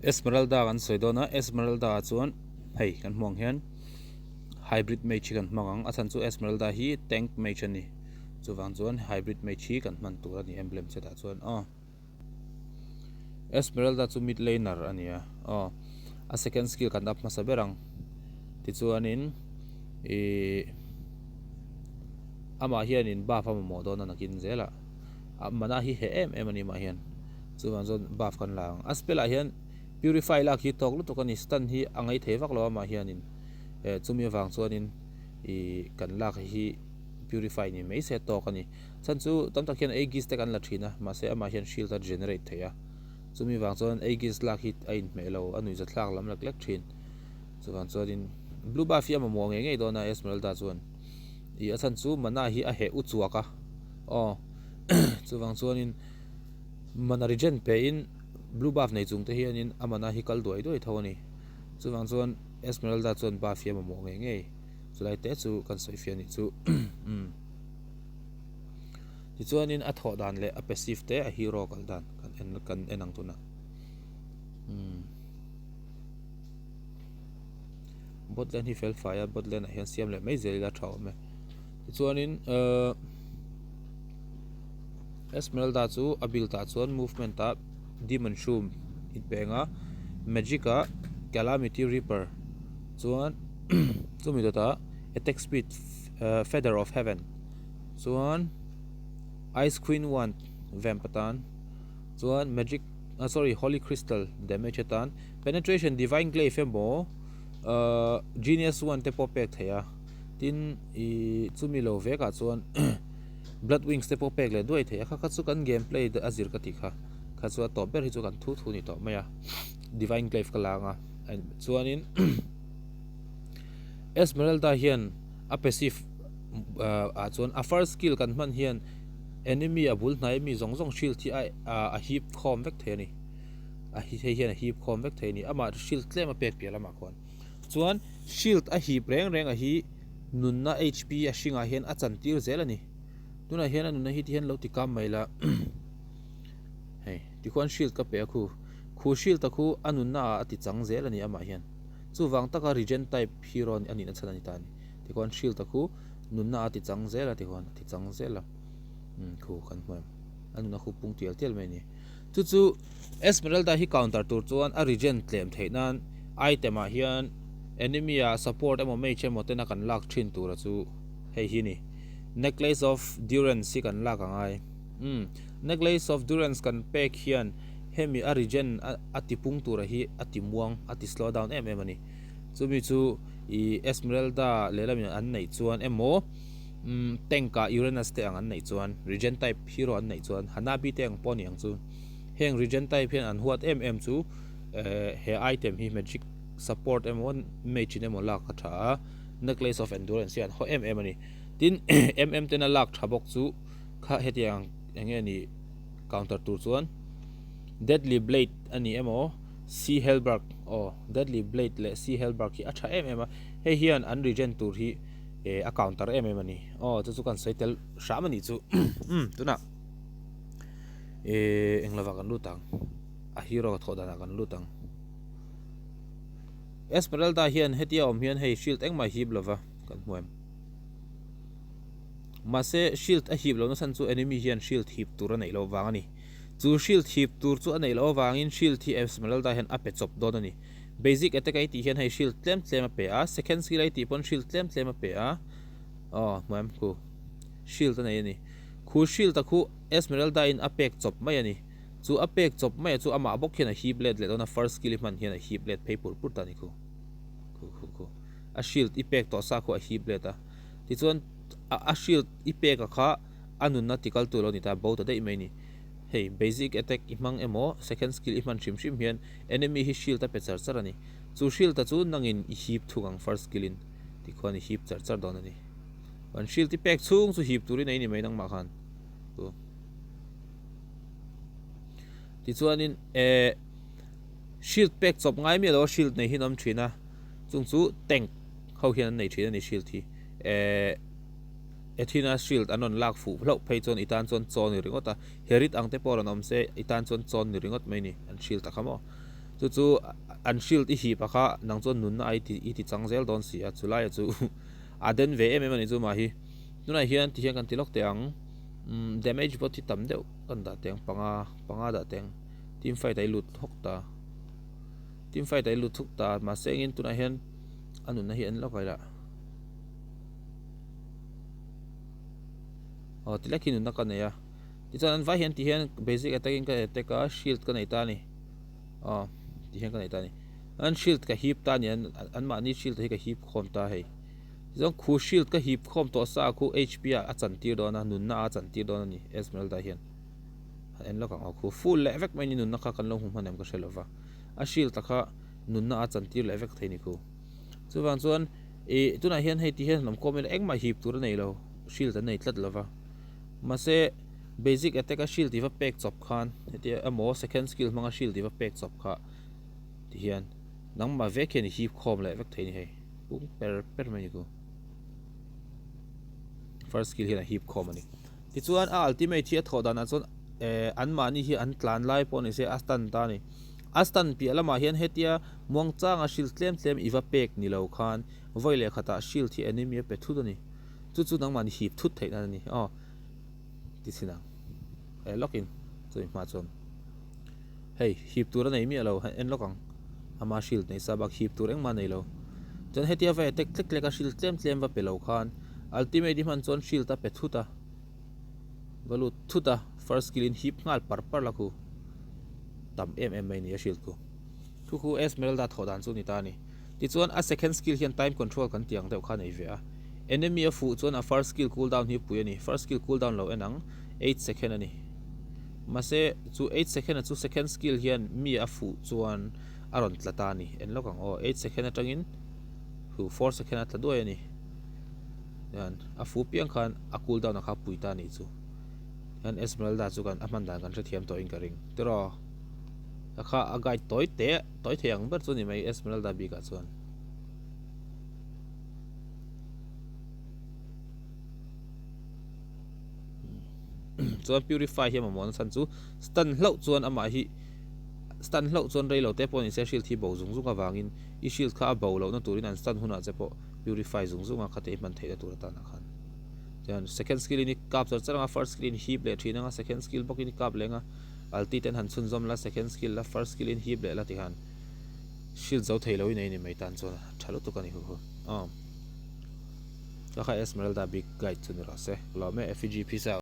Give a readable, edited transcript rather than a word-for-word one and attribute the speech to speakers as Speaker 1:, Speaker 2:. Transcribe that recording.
Speaker 1: Esmeralda kan sawi dawn a, Esmeralda ah chuan hei kan hmuh ang hian hybrid mage hi kan hmang ang, a chhan chu Esmeralda hi tank mage a ni, chuvang chuan hybrid mage hi kan hman tur a ni emblem set ah chuan aw. Esmeralda chu mid laner a ni a, aw a second skill kan up hmasa ber ang tichuanin ihh amah hianin buff a mamawh dawn a nakin zel ah. A mana hi heh em em a ni mah hian chuvang chuan buff kan la ang. A spell ah hian purify lak hi tawk lutuk a ni stun hi a ngaih thei vak lo a mah hianin eh chumi avang chuanin ih kan lak hi purify ni mai se tawk a ni. Chhan chu tam tak hian aegis te kan la thin a mahse amah hian shield a generate thei a chumi vang chuan aegis lak hi a inhmeh lo a nuihza thlak lam lek lek thin. Chuvang chuanin blue buff hi a mamawh ngei ngei dawn a Esmeralda chuan ih a chhan chu mana hi a heh u chuak a aw. Chuvang chuanin mana regen pehin blue buff nei chung te hianin a mana hi kal duai duai tho a ni. Chuvang chuan Esmeralda chuan buff hi a mamawh ngei ngei. Chulai te chu kan sawi fiah a nih chu. Tichuanin a thawh dan leh a passive te a hero kal dan kan en kan en ang tunah. Bot lane hi fel fai a bot lane ah hian siam leh mai zel ila tha awm e. Tichuanin ahh Esmeralda chu a build ah chuan movement ah Demon Shroom inpeng a magic ah Calamity Reaper chuan chumi dawtah attack speed Feather of Heaven chuan Ice Queen Wand vamp atan chuan magic ah sorry Holy Crystal damage atan Penetration Divine Glaive emaw ahh Genius Wand te pawh pek theih a. Tin, ih chumi lo vek ah chuan Blood Wings te pawh pek leh duai thei a, kha kha chu kan game play a zir ka tih kha, kha chu a tawp ber hi chu kan thu thu a ni tawh mai a, Divine Glaive ka la ang a, chuanin Esmeralda hian a passive ah chuan a first skill kan hman hian enemy a bul hnai mi zawng zawng shield hi a hip khawm vek thei a ni, a hei hian a hip khawm vek thei a ni, amah shield tlem a pek piah lamah khuan. Chuan shield a hip reng reng a hi nunna HP a hringah hian a chan tir zel a ni. Tunah hian a nunna hi ti hian lo ti kam mai la hei tikhuan shield ka pe a khu khu shield a khu a nunna ah a ti chang zel a ni amah hian chuvang taka regen type hero a nihna chhan a ni ta a ni. Tikhuan shield a khu nunna ah a ti chang zel a tikhuan a ti chang zel a umm khu kan hmu em a nunna khu pung tial tial mai a ni. Chu chu Esmeralda hi counter tur chuan a regen tlem theih nan item ah hian enemy ah support emaw mage emaw tena kan lak thin tura chu hei hi ni. Necklace of Durance hi kan lak angai. Umm Necklace of Durance kan pek hian hemi a regen a ti pung tura hi a ti muang a ti slow down em em a ni. Chumi chu ih Esmeralda lehlamin an neih chuan emaw umm tank ah Uranus te ang an neih chuan regen type hero an neih chuan Hanabi te ang pawh a ni ang chu. Heng regen type hian an huat em em chu eh he item hi magic support emaw mage in emaw lak a tha a necklace of endurance hi an haw em em a ni. Tin em tena lak tha bawk chu kha hetiang eng nge ni counter tur chuan deadly blade a ni emaw sea halberd aw deadly blade leh sea halberd hi a tha em em a hei hian an regen tur hi eh a counter em em a ni aw chu chu kan sawi tel hram a nih chu tunah. Ehh eng lovah kan lut ang a hero thawh danah kan lut ang Esmeralda hian hetia awm hian hei shield engmah hip lova kan hmu em mahse shield a hip lohna chhan chu enemy hian shield hip tur a neih loh vang a ni chu shield hip tur chu a neih loh avangin shield hi Esmeralda hian a pe chawp dawn a ni basic attack a i tih hian hei shield tlem tlem a pe a second skill a i tih pawn shield tlem tlem a pe a aw hmu em khu shield a nei a ni. Khu shield a khu Esmeralda in a pek chawp mai a ni. Chu a pek chawp mai a chu amah bawk hian a hip let leh dawn a, first skill i hman hian a hip let phei pur pur ta a ni khu. Khu khu khu. A shield i pek tawh sa khu a hip let a. Tichuan a a shield i pek a kha a nunna ti kal tur lo ni ta, bo ta daih mai a ni. Hei basic attack i hmang emaw second skill i hman hrim hrim hian enemy hi shield a pe char char a ni. Chu shield a chu nangin i hip thung ang first skill in tikhuan i hip char char dawn a ni. An shield i pek chhung chu hip turin a ni mai nangmah khan chu. Tichuanin eh shield pek chawp ngai miah lo a shield nei hi an awm thin a, chung chu tank ho hian an nei thin a ni shield hi. Eh Athena shield an rawn lak fuh hlauh phei chuan i tan chuan chaw ni ringawt a, Herit ang te pawh rawn awm se i tan chuan chaw ni ringawt mai ni an shield a kha maw. Chu chu an shield i hip a kha nang chuan nunna a i ti chang zel dawn si a, chulaia chu a den ve em em a ni chu mah hi. Tunah hian ti hian kan ti lawk teh ang, umm damage bot hi tam deuh kan dah teh ang, panga panga dah teh ang, team fight ah i lut hawk ta, team fight ah i lut thuk ta, mahse engin tunah hian a nunna hi en lawk a ila. Aw ti lek hi nunna ka nei a, tichuan an vai hian ti hian basic attack in ka attack a shield ka nei ta a ni. Aw ti hian ka nei ta a ni. An shield ka hip ta a ni an an mahni shield hi ka hip khawm ta hei. Tichuan khu shield ka hip khawm tawh sa khu HP ah a chan tir dawn a nunna ah a chan tir dawn a ni Esmeralda hian. Han en lawk ang aw khu full leh vek mai ni nunna kha kan lo hmu hman em ka hre lova. A shield a kha nunna ah a chan tir leh vek thei ni khu. Chuvang chuan ih tunah hian hei ti hian hnam khawm ila engmah hip tur a nei lo shield an nei tlat lova. Mahse basic attack a shield tih va pek chawp khan hetia emaw second skill hmanga shield tih va pek chawp kha ti hian nangmah vek hian i hip khawm leh vek thei a ni hei pung per per mai a ni ku. First skill hian a hip khawm a ni. Tichuan a ultimate hi a thawh danah chuan eh anmahni hi an tlan lai pawh ni se a stun ta a ni. A stun piah lamah hian hetia muangchanga shield tlem tlem i va pek ni lo khan vawi leh khatah shield hi enemy a pe thut a ni. Chu chu nangmah ni hip thut theih nan a ni. Aw ti chhin ang. Eh lawkin chumi hma chuan hei hip tur a nei miah lo en lawk ang. Ama shield nei sa bak hip tur engmah a nei lo. Chuan hetia va attack tlek tlek a shield tlem tlem va pe lo khan ultimate i hman chuan shield a pe thut a. Va lut thut a first skill in hip nghal par par la khu tam em em mai ni a shield khu. Thu khu Esmeralda thawh dan chu ni ta a ni. Tichuan a second skill hian time control kan tih ang deuh kha a nei ve a. Enemy a fuh chuan a first skill cooldown hi pui a ni. First skill cooldown lo en ang 8 second a ni. Mahse chu 8 second a chu second skill hian mi a fuh chuan a rawn tla ta a ni. En lawk ang aw 8 second atangin hu 4 second a tla duai a ni. Hian a fuh piang khan a cooldown a kha pui ta a nih chu. Hian Esmeralda chu kan a hman dan kan hrethiam tawhin ka ring. Tiraw a kha a guide tawi teh. Tawi thei ang ber chu ni mai Esmeralda bikah chuan. Chuan Purify hi a mamawh na chhan chu stun hlauh chuan amah hi stun hlauh chuan rei lo te pawh ni se shield hi bo zung zung avangin i shield kha a bo lohna turin an stun hunah che pawh Purify zung zung a khate i hman theihna tur atana khan. Chuan second skill in i kap char char anga first skill in hip leh thin anga second skill bawkin i kap leh anga Ulti ten han chhunzawm la, second skill la, first skill in hip leh la ti khan shield zo thei lo in ei ni mai tan chuan tha lutuk a ni hu hu. Aw. Ka kha Esmeralda big guide chu ni rawh se. Lawm e, Effigy peace out.